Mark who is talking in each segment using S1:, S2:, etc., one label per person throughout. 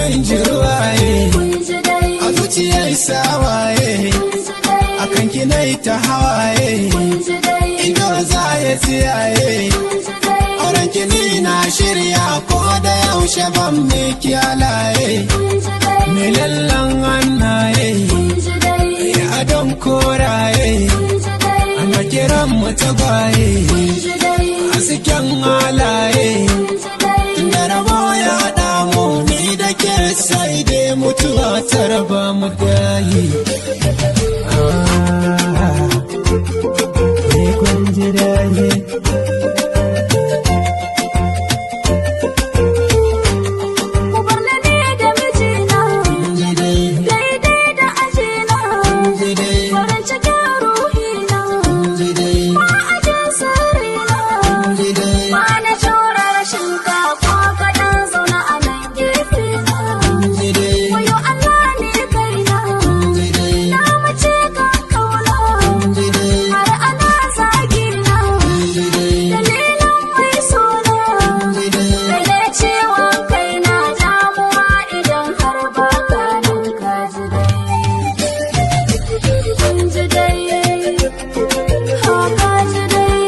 S1: Kun ji ruwaye.
S2: Kun ji dai.
S1: A zuciyar sawaye.
S2: Kun ji dai.
S1: Akan ki na ta hawaye.
S2: Kun ji dai.
S1: Ido za ya tsiyaye.
S2: Kun ji dai.
S1: Auren ki ni na shirya, ko da yaushe ban miki halaye.
S2: Kun ji dai.
S1: Mai lallan hannaye.
S2: Kun ji dai.
S1: Ya adon koraye.
S2: Kun ji dai.
S1: Ana kiran mu tagwaye.
S2: Kun ji dai.
S1: Hasken halaye.
S2: Kun ji dai.
S1: Da rabo ya damu ni da ke, sai dai mutuwa ta raba mu dayi. Ah, eh, kun ji dayi.
S2: Ku bar ni ni da mijina.
S1: Ji dai,
S2: Daidai da ajina.
S1: ji dai,
S2: Farin cikin ruhina.
S1: ji dai,
S2: Ma'ajin sirrina.
S1: ji dai,
S2: Ba na jure rashin ka ko kaɗan, zauna a nan gefe na.
S1: ji dai,
S2: Wayo Allah ni kaina.
S1: ji dai,
S2: Na mace kan kauna.
S1: ji dai,
S2: Har ana zagi na.
S1: ji dai,
S2: Dalilin mai suna.
S1: ji dai.
S2: Kai ne ciwon kai na, damuwa idan har ba ka nan, ka ji dai. Kun ji dai. Ha, ka ji dai.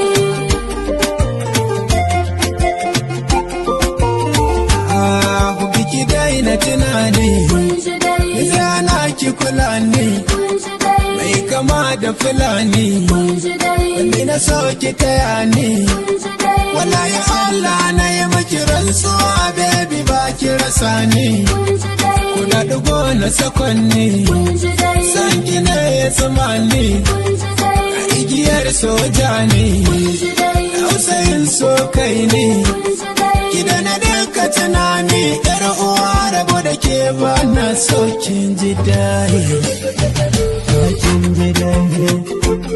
S1: Ah, biki daina tunani.
S2: Kun ji dai.
S1: Zana ki kula ni.
S2: Kun ji dai.
S1: Mai kama da Fulani.
S2: Kun ji dai.
S1: Ni na so ki taya ni.
S2: Kun ji dai.
S1: Wallahi Allah na yi maki rantsuwa, baby, ba ki rasa ni.
S2: Kun ji dai.
S1: Kuna dugo na sakonni.
S2: Kun ji dai.
S1: San ki ne ya tsuma ni.
S2: Kun ji dai.
S1: Igiyar soja ne.
S2: Kun ji dai.
S1: Tausayin so kai ne.
S2: Kun ji dai.
S1: Ki da na duka tunani, yar uwa, rabo da ke ba na so, kin ji dai. Kin ji dai.